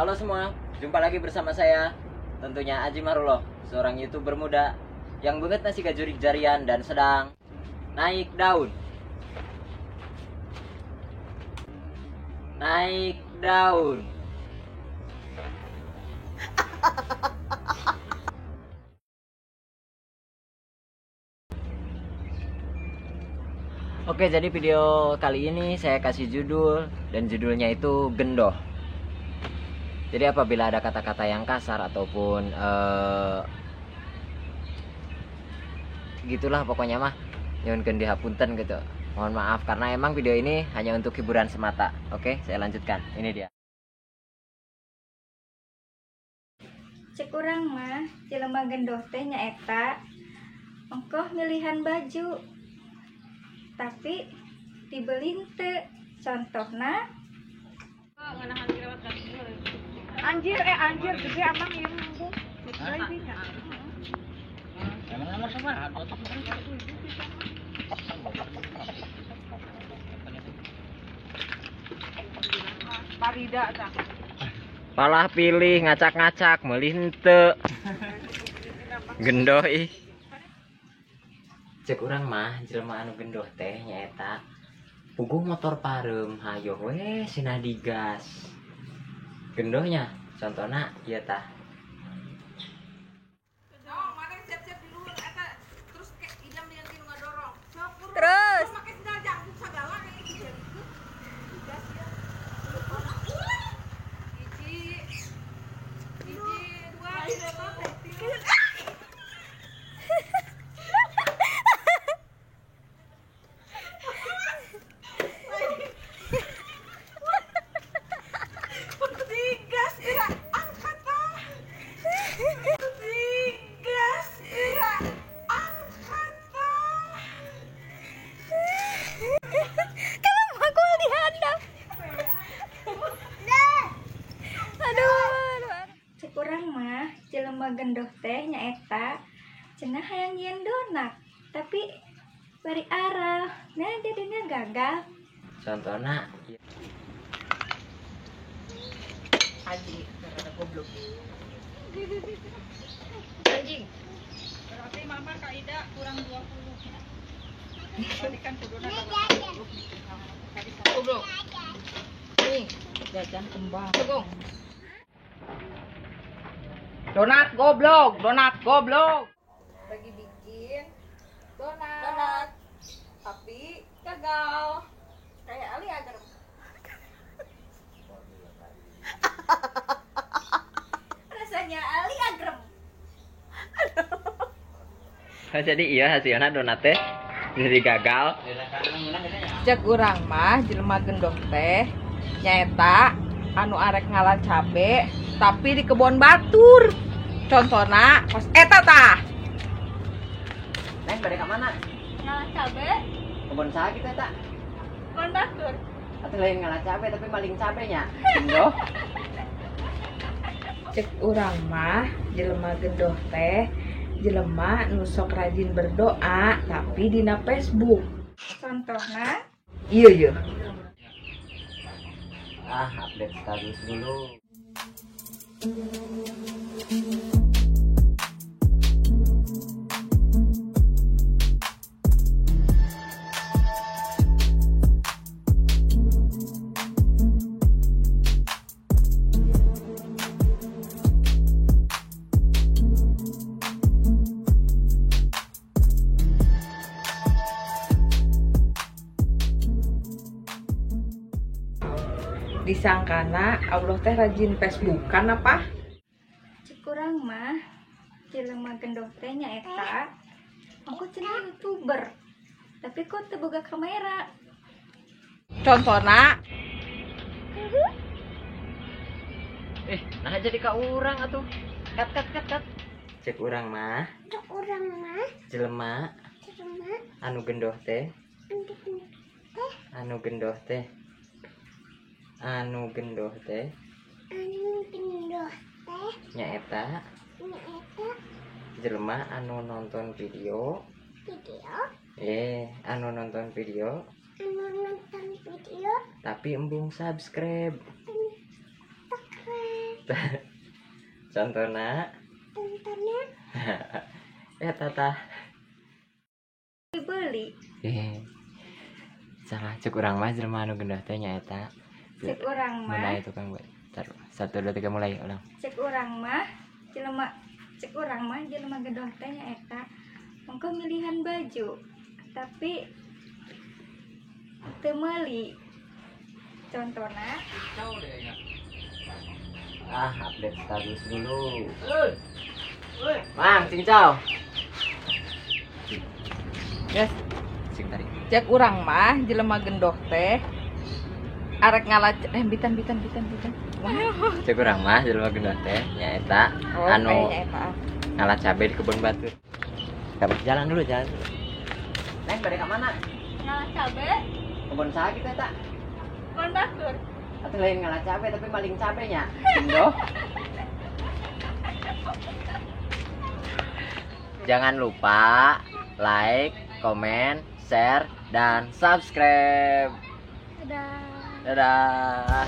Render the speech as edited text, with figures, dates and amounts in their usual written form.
Halo semua, jumpa lagi bersama saya tentunya Aji Marullah, seorang YouTuber muda yang banget nasi gajurik jarian dan sedang naik daun. Naik daun. Oke, jadi video kali ini saya kasih judul dan judulnya itu gendoh. Jadi apabila ada kata-kata yang kasar ataupun gitulah pokoknya mah nyuhunkeun dihapunten gitu. Mohon maaf karena emang video ini hanya untuk hiburan semata. Oke, saya lanjutkan. Ini dia. Cek urang mah jelema gendoh teh nyaeta ongkoh milihan baju tapi dibeli henteu. Contohna anjir anjir gede amang ieu bu. Emang nomor sabaraha? Parida tah. Palah pilih ngacak-ngacak meuli henteu. Gendoh ih. Cek urang mah jelema anu gendoh teh nyaeta puguh motor pareum hayoh we sina digas. Gendohnya contohna ieu tah. Terus jelema gendoh teh nyaeta cenah hayang nyieun donat tapi bari arah nah jadinya gagal. Contohna anjing karena goblok anjing berarti mama Kak Ida kurang 20. Tadi kan kuduna goblok nih jajan kembang sugong. Donat goblok, donat goblok. Lagi bikin donat, tapi gagal. Kayak Ali agar. Rasanya Ali agrem. Jadi iya hasilnya donat teh jadi gagal. Cek urang mah jelema gendoh teh nyaeta anu arek ngala cabe tapi di kebon batur. Contohna pas eta tah. Neng bade ka mana? Ngala cabe. Kebon saha kitu eta? Kebon batur. Atuh lain ngala cabe tapi maling cabenya. Gendoh. Cek urang mah jelema gendoh teh jelema nu sok rajin berdoa tapi dina Facebook. Contohna? Iya iya. Ah, update status dulu. Disangkana Allah teh rajin Facebookan apa? Cek urang mah jelema gendoh teh nyaeta aku cenah YouTuber tapi kok teu boga kamera. Contohna nah jadi ka urang atuh. Kat kat kat kat. Cek urang mah. Cek urang mah jelema anu gendoh teh. Anu gendoh teh. Anu gendoh teh. Anu gendoh teh. Nyaeta. Nyaeta. Jelema anu nonton video. Video. Anu nonton video. Anu nonton video. Tapi embung subscribe. Subscribe. Contohna Contohna eta tah. Dibeli. Salah, cek urang mah jelema anu gendoh teh nyaeta. Cek urang mah. Mulai tukang buat. Taruh. 1 2 3 mulai ulang. Cek urang mah jelema gendoh teh nyaeta mongko milihan baju tapi teu meuli. Contohna update status dulu. Mang, cincau. Yes. Cing tarik. Cek urang mah jelema gendoh teh arek ngala bitan. Cek urang mah jelema gendoh teh nyaeta anu ngala cabe di kebun batur. Jalan dulu. Neng bade ka mana? Ngala cabe. Kebun saha kitu eta? Kebun batur. Atuh lain ngala cabe tapi maling cabenya. Gendoh. Jangan lupa like, komen, share, dan subscribe. Dadah. Dadah.